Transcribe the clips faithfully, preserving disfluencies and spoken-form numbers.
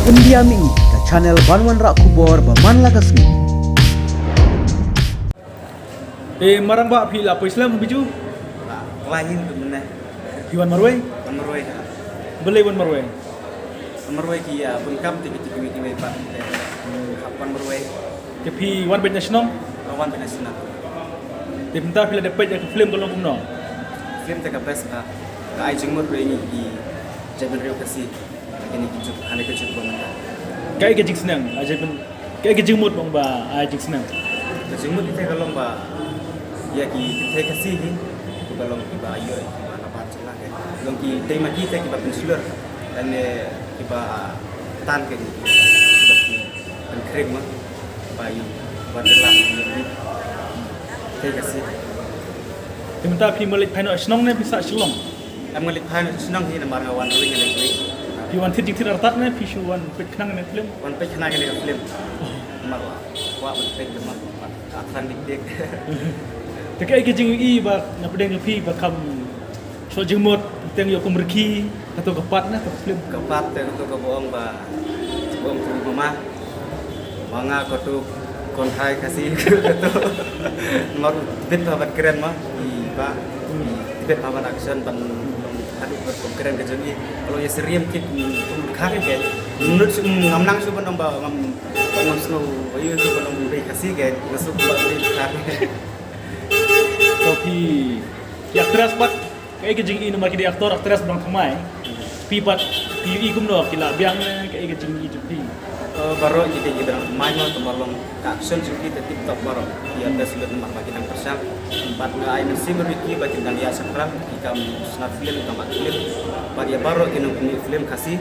India Mih, ka channel ban wanrah khubor ba man la ka sngi. Eh, marang ba phi la poi slem ha Biju? Klai yin tu mena. Phi wan marwei? Wan marwei ha. Balei wan marwei? Wan marwei ki, ah, bun kam te ki tu ki ki pa. Hap wan marwei. Te phi wan beit na shnong? Ah, wan beit na shnong. Te mynta phi la dep peit ïa ka film ka long kumno? Film te ka best ka. Ka ai jingmut ruh ïa ngi ki jaitbynriew Khasi. Kine ki juk, hane ka juk ba mynta. Kaei ka jingsneng, ai jaitbyn, kaei ka jingmut ba ai jingsneng? Ka jingmut ite ka long ba ïa ki kynthei Khasi hi, kiba long kiba ïoh kiba nabar jylla, ki long ki tei ma ki te kiba pynshlur lane kiba tan ki, kiba ki pynkhreh ma ba ïoh ba jylla ki tei Khasi. Te mynta phi ma leit phai noh shnong ne phi sah Shillong? Em, nga leit phai shnong hi namar nga wan ruh nga leit ruh. Phi wan thied jingthied artat ne phi shu wan peit khnang ne film? Wan peit khnang ne film. Namar wa, wa wan peit namar wa. Ka khrang dik dik. Te kaei ka jingïohi ba na pdeng jong phi ba kham shu jingmut, teng ïoh kum rkhi, kato ka pat ne ka film? Ka pat te kato kaba ong ba, ba ong tu mama. Ma nga katu kon hai Khasi katu. Mar tbit pa ban kren ma i ba. Tbit pa ban action ban haduh ban kren ka jong i. Kalau ïa seriam kit kum khar ke. Menurut ngam nang shu ban ong ba ngam, ngam sngew ba ïa shu ban ong ba Khasi ke. Nga shu ba khar. To phi, phi actress pat. Kaei ka jingïohi namar ki dei actor actress ba dang thymmai. Phi pat phi ïohi kumno, ki la biang ne kaei ka jingïohi jong phi? Eh, baroh ki dei ki ba dang thymmai mo, te ba long ka action jong ki te tip top baroh. Ki ïa best lut namar ba ki dang pyrshang. Bad nga ai mynsiem ruh ïa ki ba kin dang ïaid shaphrang, ki kam sngap film, kam act film. Bad ïa baroh ki nongpyni film Khasi,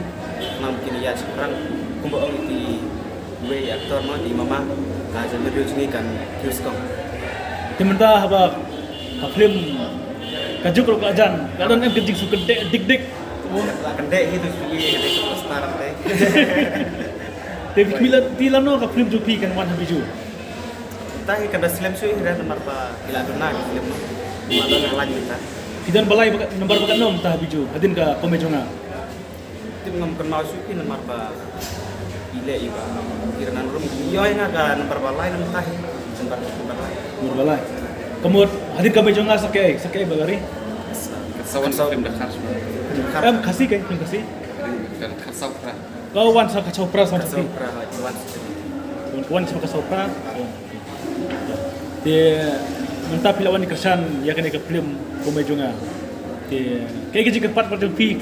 ngam kin ïaid shaphrang kumba ong ïa ki wei actor mo, te mama, ka jan video jong ngi kan views kong. Te mynta haba ka film ka juk ruh ka jan, ka don em ka jingsngewkynthei dik dik. La kyndit hi tu shu ngi ka dei superstar te. Te phi la, phi la no ka film jong phi kan wan ha Biju? Ta hi kan da slem shu hi namar ba ki la duna ki film mo. Ma don ha lain mynta. Phi don balai ba ka, nambar ba katno mynta ha Biju hadien ka Komei Jong Nga? Tip ngam kynmaw shuh ki namar ba i leh i ba i Renan Rum i ïoh ïa nga ka nambar ba lai namar tahi. Nambar, nambar lai. Nambar ba lai. Ka mut hadien ka Komei Jong Nga sa kaei, sa kaei ba la ri? Ka sawan sa film da khar shuh. Em, Khasi kaei, film Khasi? Ka khar saw pra. Ka wan sa ka saw pra sa Khasi. Ka saw pra, wan sa. Wan sa ka saw pra. Te mynta phi la wan kyrshan ïa kane ka film Komei Jong Nga. Te kaei ka jingkyrpad ba jong phi?